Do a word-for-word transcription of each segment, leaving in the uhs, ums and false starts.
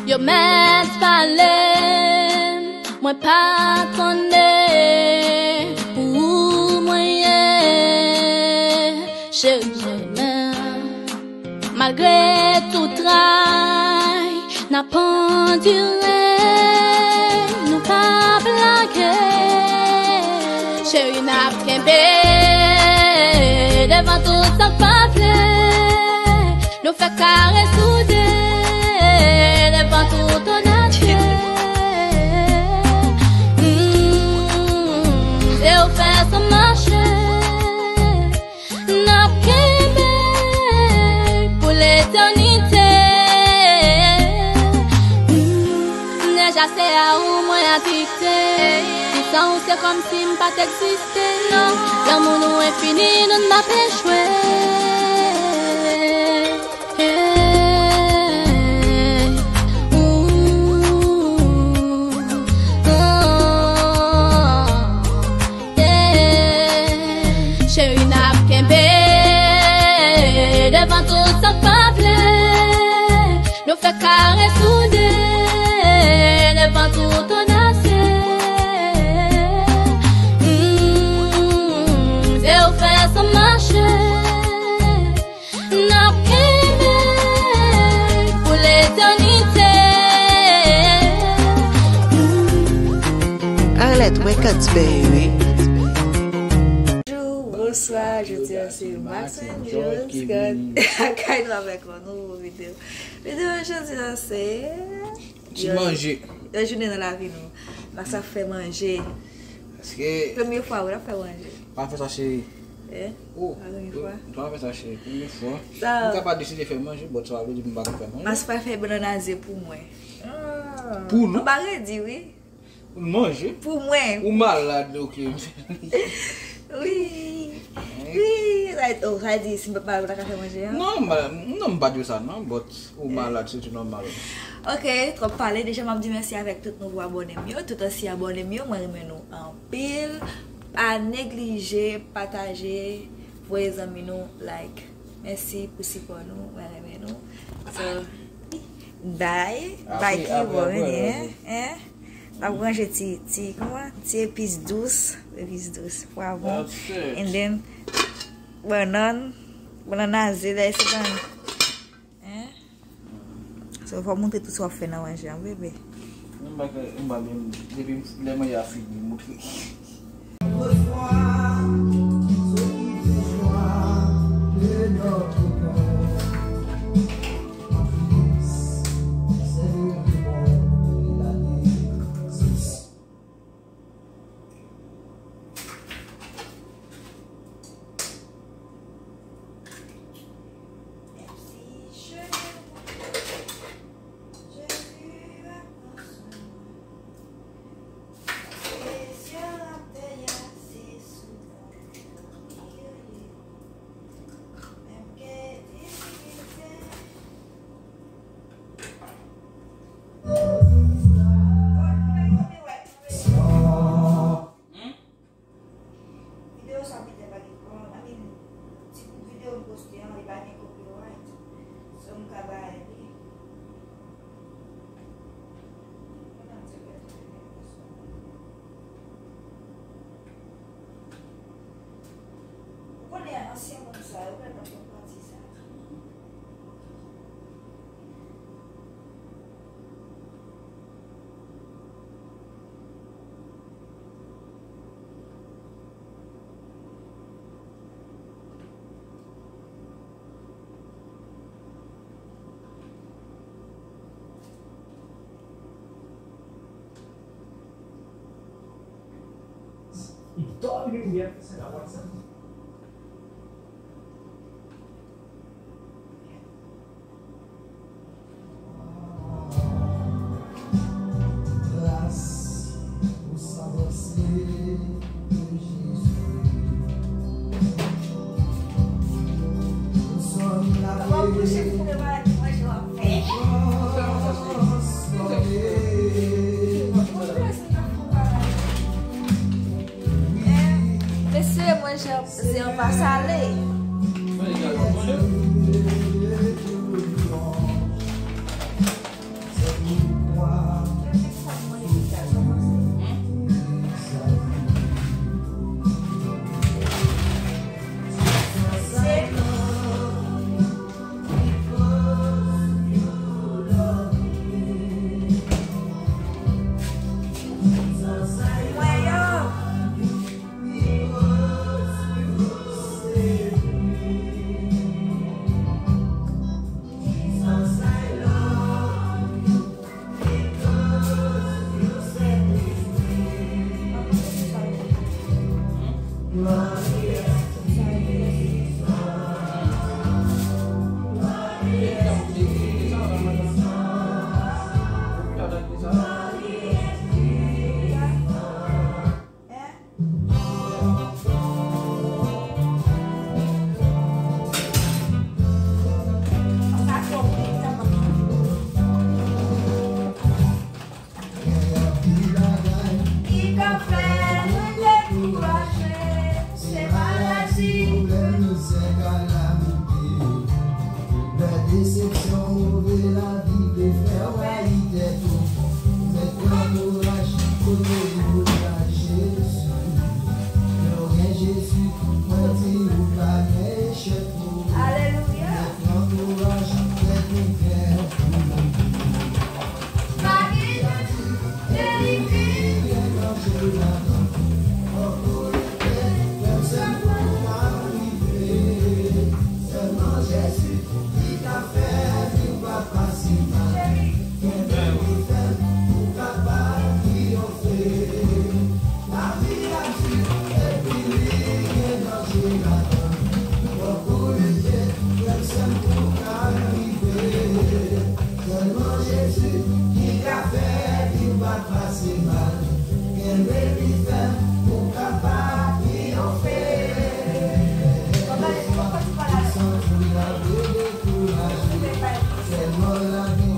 Yo mèt pale, mwen pa tande, pou ou mwen ye. Cheri, je m'aime. Malgre tout tray, n ap andire, nou p ap lage. Cheri, n ap kenbe devan tout sa k pa vle. Nou fè kare soude devan tout odasye. Mm, se ou fè sa mache. N ap kenbe pou letènite. Mm, deja se a ou mwen adikte. Ki san ou se kòmsi m pa t egziste, non. Lanmou nou enfini, nou n ap echwe. Cheri, n ap kenbe devan tout sa k pa vle. Nou fè kare soude devan tout odasye. Mm, se ou fè sa mache. N ap kenbe pou letènite. Arlette, mwen ka di bagay wi. Bonjou, bonswa, jodi a se Max and Jules, Kevin. Lakay nou avèk yon nouvo videyo. Videyo jodi a se ti manje. Yon jounen nan lavi nou. Max ap fè manje. Paske premye fwa, wi, l ap fè manje. Pa fè sa, cheri. Eh? Oh, pa premye fwa. Pa fè sa, cheri. Premye fwa. Sa m ka pa deside fè manje, but sa pa vle di m pa ka fè manje. Max pral fè bannann aze pou mwen. Ah. Pou nou? Mwen pa redi, wi. Pou n manje? Pou mwen. Ou malad, ok. Wi. Wi. Sa, oh, sa di, si m pa malad, ou ta ka fè manje, an? Non, m pa, non, m pa di w sa, non, but ou malad, se tou nòmal. Ok, twòp pale. Deja, m ap di mèsi avèk tout nouvo abòne m yo, tout ansyen abòne m yo, mwen renmen nou anpil. Pa neglije pataje, voye zanmi nou, like. Mèsi pou sipò nou, mwen renmen nou. So, bye. Bye ki bon, hein? N ap ranje ti, ti, kòman? Ti epis dous, epis dous, pwavwon. And then, bannann, bannann aze, dayè se bannann. Hein? So, fò w montre tout sa w ap fè nan manje an, bebe. Mwen pa ka, mwen pa menm, depi lè manje a fini, montre. Videyo sa pete pa gen kò, I mean, ti videyo m poste an, li pa gen copyright. So, m ka bay li. Ou konnen ansyen moun sa yo, yo pral nan fè pati sa. Mesye, mwen jan zen an pa sale. Ki ka fè vi w pa pase mal. Kenbe pi fèm pou w ka pa triyonfe. Ou santi w ap dekouraje. Sèlman lavi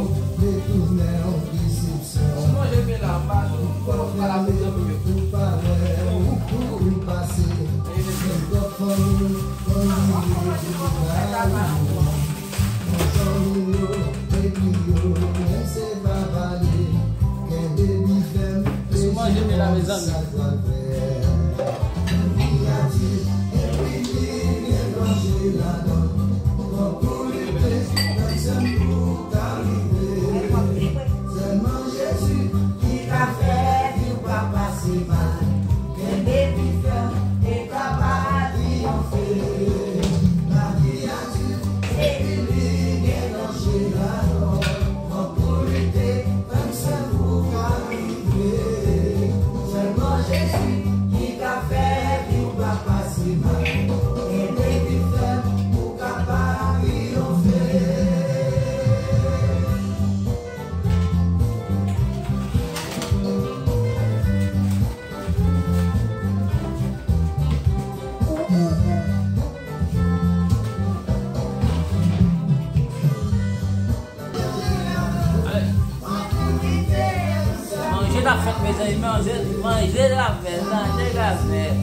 retounen yon desepsyon. Ou fèmen pou pa wè ou tou pase. Nenpòt fanmi w, fanmi w, fanmi w. Zanmi yo, epi yo, men se pa pale. Kenbe pi fèm, manje men la, mezanmi. Sa k pral fè. Kriyati, epi li gen danje ladan. Fòk ou lite, menm si pou ta rive. Sèlman Jezi ki ka fè vi w pa pase mal. Kenbe pi fèm e ka pa triyonfe. Lavi a di, epi li gen danje ladan. Fòk ou lite, menm si pou ka rive. Sèlman Jezi ki ka fè vi w pa pase mal. Kenbe pi fèm pou w ka pa triyonfe. Manje la fèt, mezanmi, manje, manje la fèt, manje la fèt.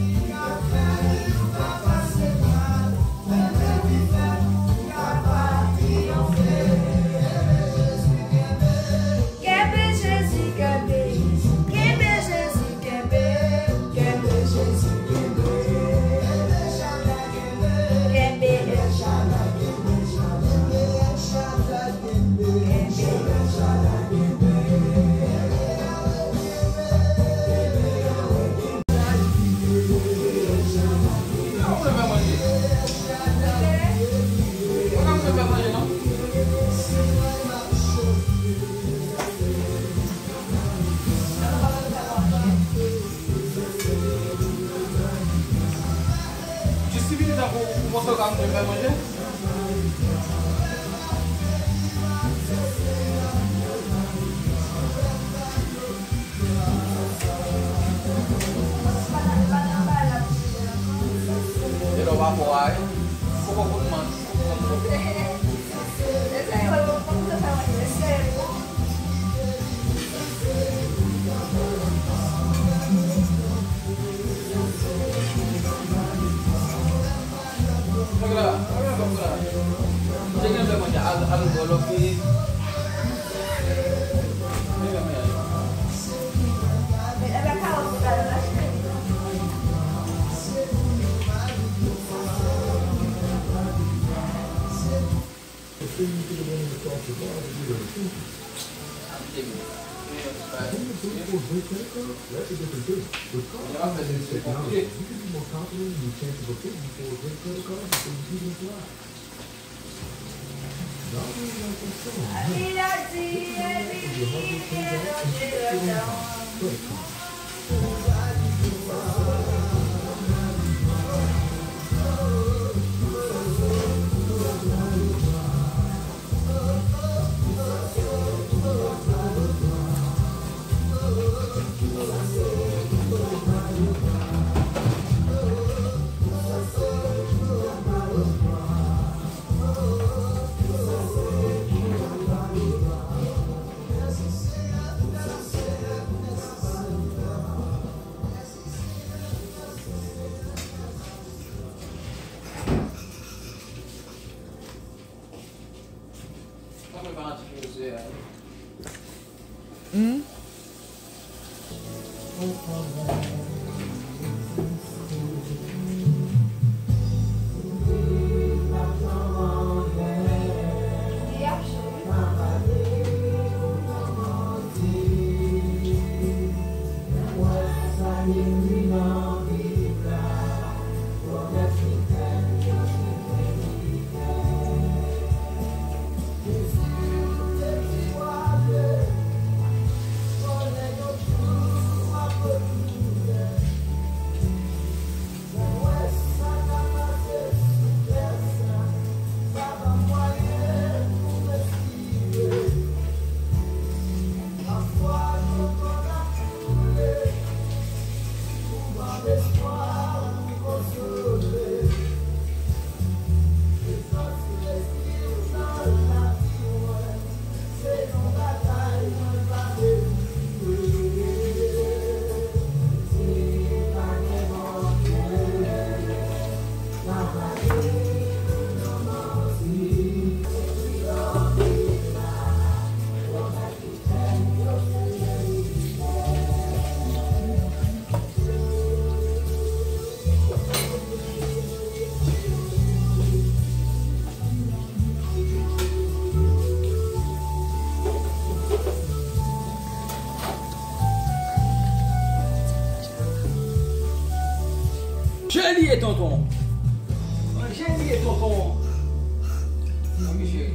Kenbe Jezi, kenbe. Kenbe Jezi, kenbe. Kenbe Jezi, kenbe. Kenbe El Shaddai, kenbe. Kenbe El Shaddai, kenbe. Jis li vini tankou ou panse w ka vin fè manje? E lè w pa fò a, wi. Fò w konn manj. Li ye, tonton. Manje li ye, tonton. Ok, cheri.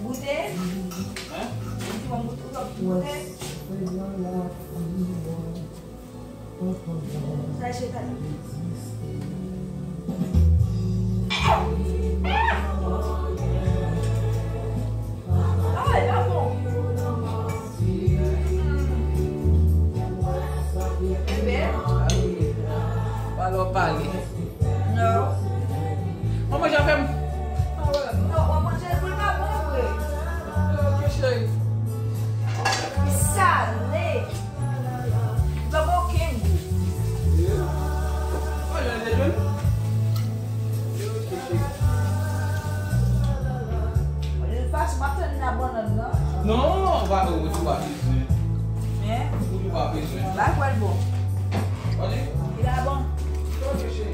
Goute? Hein? Ou di bon goute, ou goute? Sa je tande. Ah, e pa bon. Enben. Pale w pale. Non. Mwen manje avè m. Non, w ap manje pou l pa bon vre. Ok, cheri. Li sale. Li pa gen okenn gou. Mwen jan de jwenn. Ok, cheri. Li fache, m ap tann nan bannann nan. Non, pa, ou tou pa bezwen. Men? Ou tou pa bezwen. Ba kwè l bon. Li pa bon. Ok, cheri.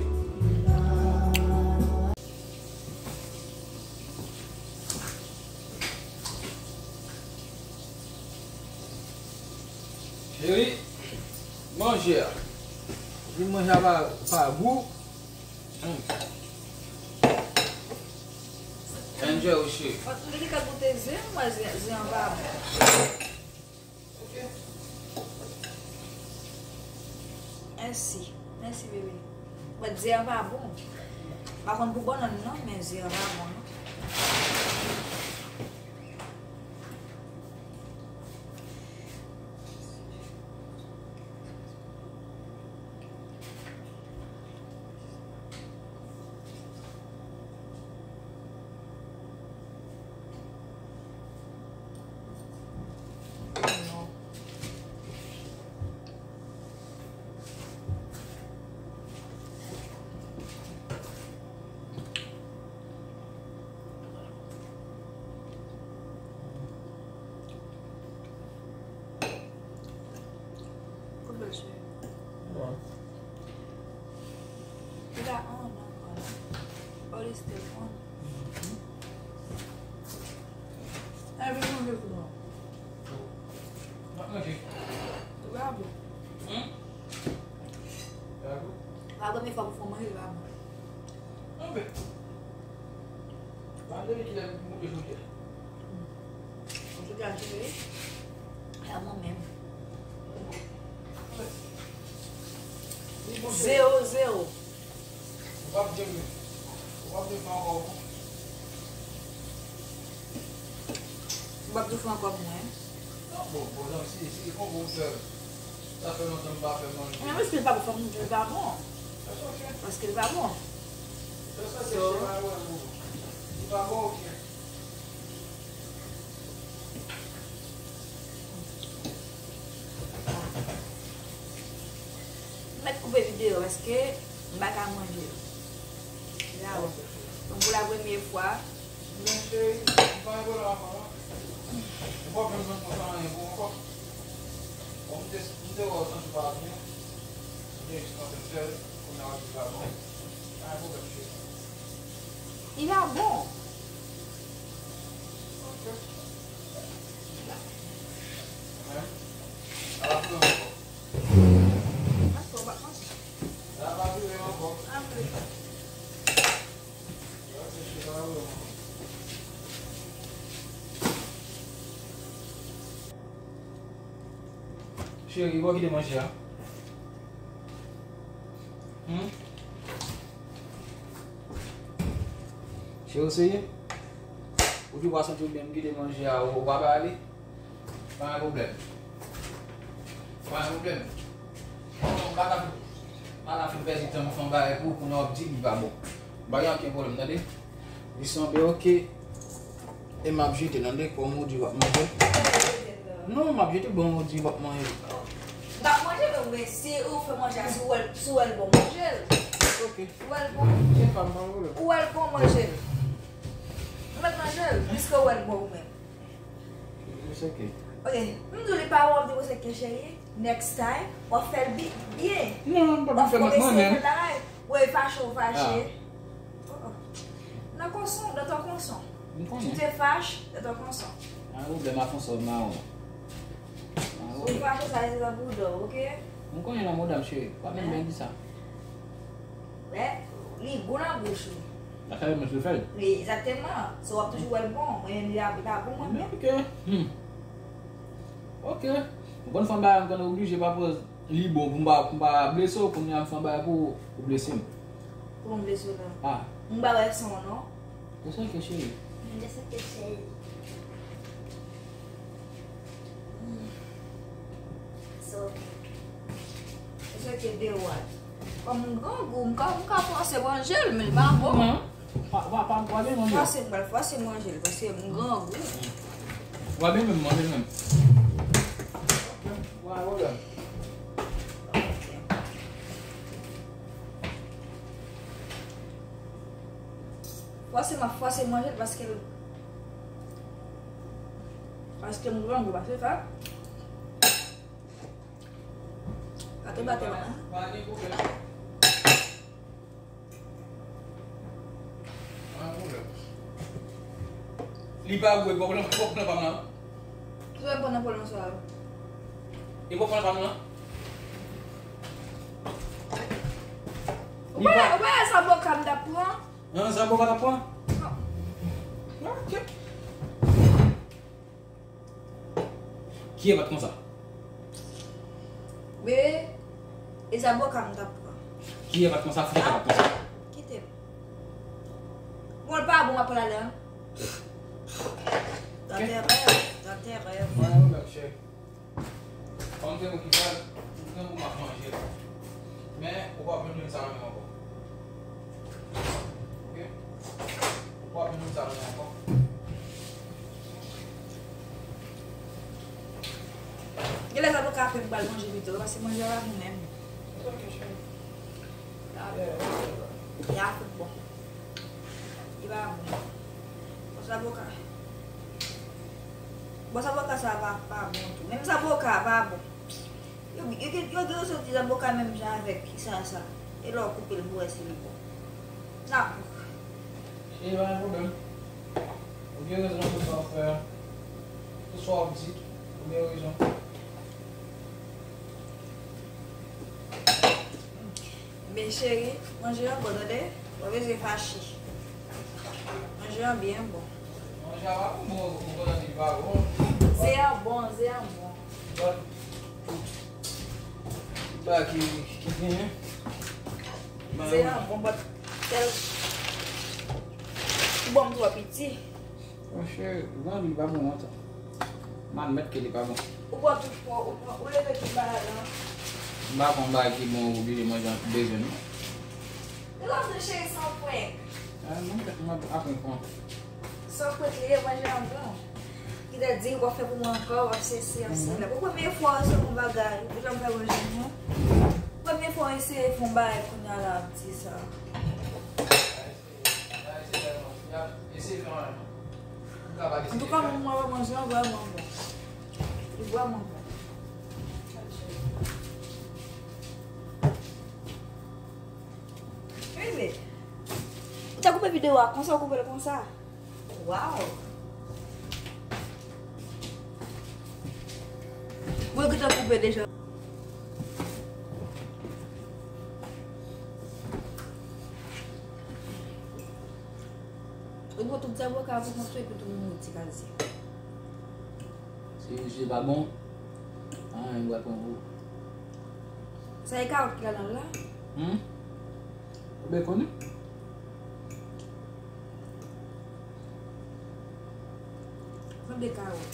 Cheri, manje a. Ou vin manje a pa, pa gou. Hmm. Enjoy wi, cheri. Mwen li ka goute zen, mwen zen, zen an pa bon. Mèsi. Mèsi, bebe. Mwen, zen an pa bon. M pa konn pou bannann nan, men zen an pa bon, non. Kote l sou? Bon. Li pa on ankò la. Oh, li still on. Ay, vin manje tou non. M ap manje. Li pa bon. Hmm? Li pa bon? Pa premye fwa pou fè w manje, li pa bon. Anben. Mande li kilè m moute jodi a. Antouka, jere. E a mwen menm. Zewo zewo. Ou p ap di m, ou p ap di m ankò, non? M p ap di w fè ankò pou mwen. Non, bon, bon, non, si, si, konprann, sa fè lontan m pa fè manje. Men, paske l pa bon, fòk m di l pa bon. Paske l pa bon. So, li pa bon, ok. M mèt koupe videyo paske m pa ka manje. Bravo. Donk, pou la premye fwa, men cheri, m pa gen pwoblèm avè w, non. Ou p ap janm jwenn konsa anyen pou ankò. Bon, m te, m te wè w santi w pa byen. M te jis panse m sèl. Kounye a w di pa bon. Pa gen pwoblèm, cheri. Li pa bon. Ok. Men, sa va dure ankò. Paske w pa manje. Sa va dure ankò. Apre. Cheri, bò kite manje a. Hmm? Cheri, ou serye? Ou di w pa santi w byen, m kite manje a, ou pa pale? Pa gen pwoblèm. Pa gen pwoblèm. Non, m pa ka, m pa ka fin pèdi tan m fè yon bagay pou ou, kounye a w ap di li pa bon. M pa gen okenn pwoblèm, tande? Li sanble ok. E m ap jete, tande, kòm ou di w ap manje. Non, m ap jete, bon, ou di w ap manje. M ap manje, men, men si ou fè manje a, si w wè l, si w wè l bon, manje l. Ok. Ou wè l bon. Ou wè l bon, manje l. Ou mèt manje l, piske ou wè l bon ou menm. It's ok. Ok, m di w li pa bon, w ap di w se ke cheri, next time, w ap fè l bi-, byen. Non, m p ap fè mwen menm. W ap eseye fè bagay. Wè, fache w fache. Ah. Oh, oh. Nan konson, dans ton konson. M konnen. Tu te fâches dans ton konson. Ah, ou byen, ma konson, ma. Ou fache sa, se pa pou dò, oke? M konnen non, madam cheri. Pa menm byen di sa. Men, li gou nan bouch ou. Sa fè mwen sou fè l. Wi, egzakteman. So, w ap toujou wè l bon. Mwen menm, li pa, li pa bon, mwen menm. Oke. Hmm. Oke. Ou konn fè yon bagay, m konn oblije pa pran li bon pou m pa, pou m pa blese w, kounye a m fè yon bagay pou ou blese m. Pou m blese w la. Ah. M pa wè san w non. It's okay, cheri. It's okay, cheri. So, it's okay, de wad. Kòm m grangou, m ka, m ka fòse manje l, men l pa bon. Non. Pa, pa, pa, pa gen manje. Fòse m pral fòse manje l, paske m grangou. Wa byen menm manje l menm. Ok, wa, wa byen. Fòse m ap fòse manje l paske, paske m grangou, paske sa. Gate batè mwen. Pa gen pwoblèm. Pa gen pwoblèm. Li pa gou, e pwoblèm, pwoblèm pa m lan. Ki wè pwoblèm, pwoblèm sa yo? E pwoblèm pa m lan. Ou pa, ou pa sa bon ka m t ap pran? An, sa bon pa t ap pran? Non. Ok. Kiyè pa t konsa? Bebe, e zaboka m t ap pran. Kiyè pa t konsa? Fouchèt la pa t konsa. Kite m. Bon, l pa bon, m ap pran la. Dans tes rêves, dans tes rêves. Mwen, mwen, mwen, chè. Kòm se mwen ki fè l, m gen pou m ap manje l. Men, ou p ap jwenn sa nan men ankò. Ok? Ou p ap jwenn sa nan men ankò. Genlè sa pou ka fè m pral manje pito, paske manje a pa bon menm. It's okay, chè. Ya, ya, ya, fout bon. Li pa bon. Bon, zaboka. Bon, zaboka sa pa, pa bon tou. Menm zaboka pa bon. Yo, yo, yo, yo gen soti zaboka menm jan avèk kisa sa. E lè w koupe l pou wè si li bon. N ap. E pa gen pwoblèm. Ou gen rezon pou sa w fè a. Pou sa w ap di, ou gen rezon. Men cheri, manje an bon, tande? Ou pa bezwen fache. Manje an byen bon. Manje a pa bon, bon, bon, bon, bon, bon. Ze an bon, ze an bon. Bon. Tout bagay ki, ki genyen. Ze an bon, but tèl. Bon, m twò piti. Monchè, grangou li pa bon lontan. M admèt ke li pa bon. Ou pran tout fò, ou pran, ou leve tout bagay la. M pa pran bagay ki bon, ou oblije manje an tout bezwen, non. Ou konn di cheri san prank. Ah, non, m ap aprann pran. San prank, li ye manje an bon. Ki te di, w ap fè pou mwen ankò, w ap sesi, w ap sela. Pou premye fwa, w se yon bagay, ou janm fè manje, non. Premye fwa, w eseye fè yon bagay, kounye a la, w ap di sa. Antouka, mwen, mwen, manje an vrèman bon. Li vrèman bon. Bebe, ou ta koupe videyo a konsa, ou koupe l konsa? Wow! Mwen gentan koupe deja. Ou pran tout zaboka pou konstwi epi tou moun ti kazye. Si misye pa bon, anyen m pral pran pou ou. Sa e kawòt ki ladan l la? Hmm? Ou byen konnen? Mwen de kawòt.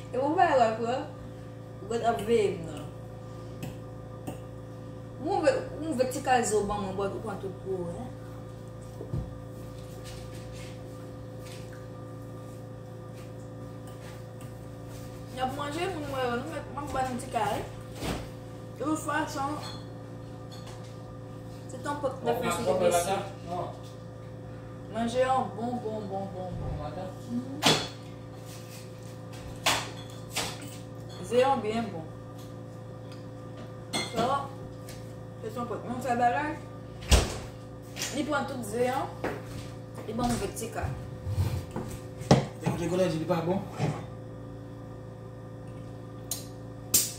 E pou bagay w ap pran, ou konn ap veye m nan. Move, move ti kal zo ban mwen, bò, ou pran tout pou ou, hein. Y ap manje, moun mwen yo, nou mèt, m ap ba nou ti kal. De tout fason, se tanpòt nèf mesye de mesye. Manje an bon, bon, bon, bon, bon. Mhm. Ze an byen bon. So, se son pòt. Mwen fè bagay. Li pran tout ze an. Li ban mwen vèt ti ka. Depi te konnen di li pa bon.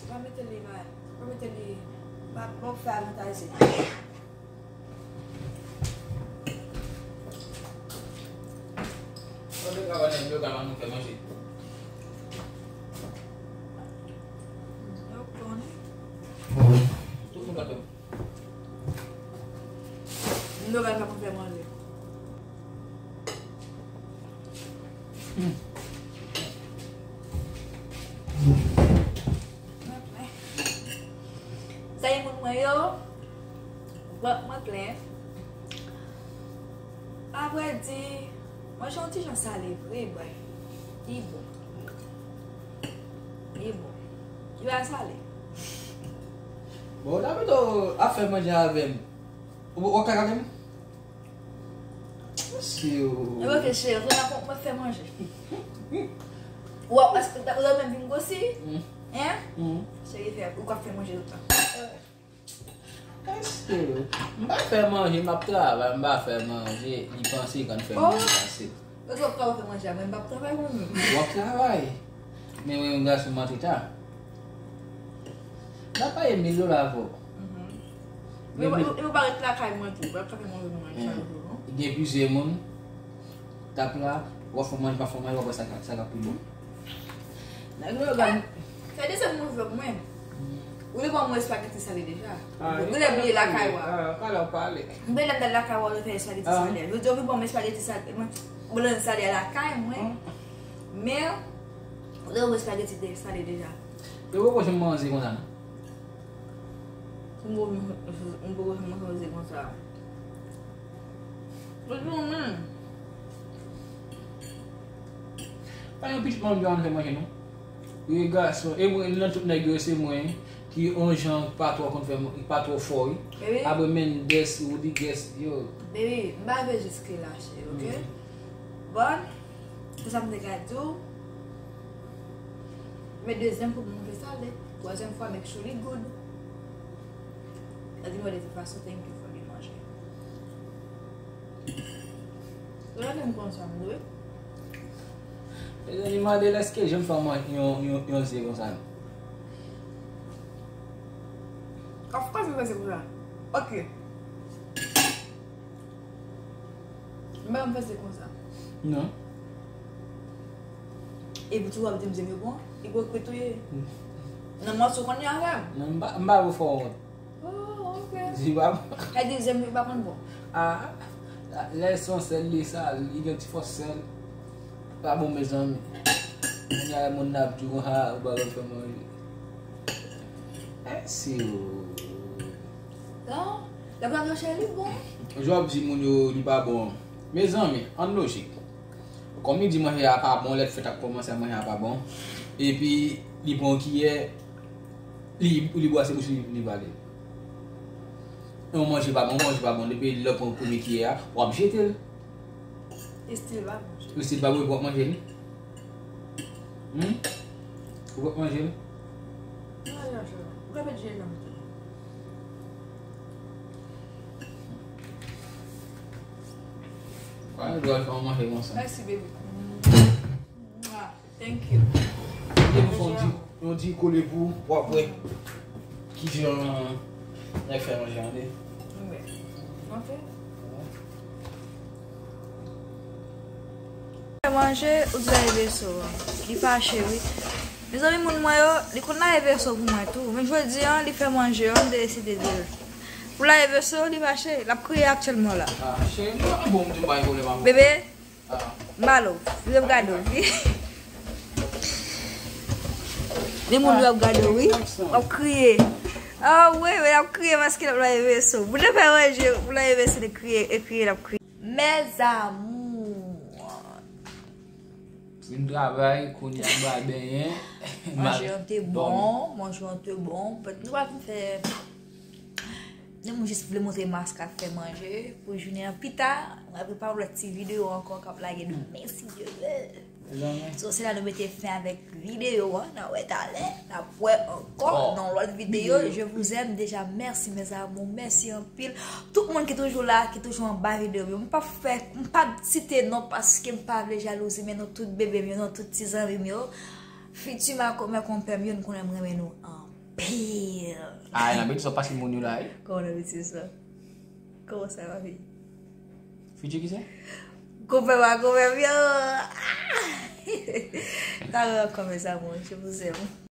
Pa mete li la. Pa mete li. Pa, pa fè avantaje. Mwen te travay nan biro, ka ban nou fè manje. Tout moun ka fè. Mwen te travay pa konn fè manje. Zanmi moun mwen yo, vant mwen plen. Avrèdi, manje yon ti jan sale vre, bwè. Li bon. Li bon. Li pa sale. Bon, w ta pito ap fè manje avè m. Ou, ou ka gade m? Mesye, ou. E ok, cheri, mwen ap, mwen fè manje. Ou ap, ou ap menm vin gwosi? Mm. Hein? Mm. Cheri, fè, ou ka fè manje tout tan. Mesye, m pa fè manje, m ap travay, m pa fè manje, li panse kan fè manje pase. Yo di w ap travay fè manje a, mwen m p ap travay mwen menm. W ap travay. Men mwen menm gason m antre ta. M ap paye mil dola avè w. Mhm. Men yo pa ret lakay mwen tou, yo pa ret lakay mwen tou, mwen chak jou, non? Gen plizyè moun k ap la, w ap fè manje, pa fè manje, w ap wè sa k ap, sa k ap pi bon. Nèg yo gad. Fè desann mwen vlòg mwen. Ou te ban mwen espageti sale deja. Ou te bliye lakay w a. Pale, pale. Mwen lè m t al lakay w a, ou te fè espageti sale. Yo di w vin ban mwen espageti sale. Mwen, mwen sale a lakay mwen. Men, ou te ban mwen espageti sale deja. Yo poko janm manje konsa non. Mwen poko janm manje konsa. Yo di w menm. Pa yon pitit manm ki konn fè manje non. Wi gason, e mwen nan tout nèg yo se mwen ki yon jan pa twò konn fè, pa twò fò wi. Baby. Apre Mendes, Rodriguez, yo. Baby, m pa vle jiske la cheri, ok? Mm. Bon, se sa m te ka di w. Men dezyèm fwa pou mwen fè sale, twazyèm fwa make sure li good. Anyway, de tout fason, thank you for the manje. Yo la menm konsa m dwe. Mezanmi, mande l èske janm fè yon, yon, yon ze konsa non. Of course m fè ze konsa. Ok. M pa janm fè ze konsa. Non. Epi tou w ap di m ze m yo bon? Ipokrit ou ye. Nan mòso konn li avè m. Non, m pa, m pa vle fè w wont. Oh, ok. Di pa bon. Sa di ze m yo pa konn bon. Ah, lè se yon sèl li sa, li gen ti fòs sèl. Pa bon, mezanmi. Kounye a moun nan ap di w, ha, ou pa konn fè manje. Èske ou. Non, lè w ap mache li bon. Jan w ap di moun yo li pa bon. Mezanmi, ann lojik. Kòm li di manje a pa bon, lè l fèt ap kòmanse a manje a pa bon. Epi li pran yon kiyè, li, li bwase bouch li, li vale. Yon manje pa bon, manje pa bon. Depi lè w pran premye kiyè a, w ap jete l. Estil pa bon. Estil pa bon, epi w ap manje l. Hmm? Ou p ap manje l? Mwen al chache. Ou ka met jenjanm tou. Why you guys don't want him on something? Mèsi, baby. Mwah. Thank you. Depi fè yon di, yon di kole pou w, w ap wè kijan nèg fè manje an de. Wi. Ok. Fè manje, ou di lave veso an. Li fache, wi. Mezanmi, moun mwen yo, li konn lave veso pou mwen tou. Men jodi an, li fè manje an, m te deside di l pou lave veso, li fache. L ap kriye aktyèlman la. Ah, cheri, m pa bon, m di m pa gen pwoblèm avè w. Bebe, ah. M ba l ou. Li ap gade w, wi. Li moun yo ap gade w, wi. W ap kriye. Ah, wi, wi, l ap kriye paske l ap lave veso. Pou l fè manje, pou lave veso, li kriye, e kriye, l ap kriye. Mes amours. Vin travay, kounye a m pral benyen. Manje an te bon, manje an te bon. Pèt nou pa fin fè. Mwen jis vle montre Maska fè manje pou jounen an. Pita, mwen prepare lòt ti videyo ankò k ap lage demen, si Dye vle. So, se la nou mete fen avèk videyo an. N a wè talè, n ap wè ankò nan lòt videyo. Je vous aime déjà. Mèsi, mes amours. Mèsi anpil. Tout moun ki toujou la, ki toujou anba videyo yo. M p ap fè, m p ap site non paske m pa vle jalouzi, men nou tout bebe m yo, nou tout ti zanmi m yo. Fiti makomè konpè m yo, nou konnen m renmen nou anpil. Ah, nan betiz w ap pase moun yo la, wi. Kòman nan betiz sa? Kòman sa va fi? Fiti ki sa? Konpè pa konpè m yo. Talè ankò mes amours, je vous aime.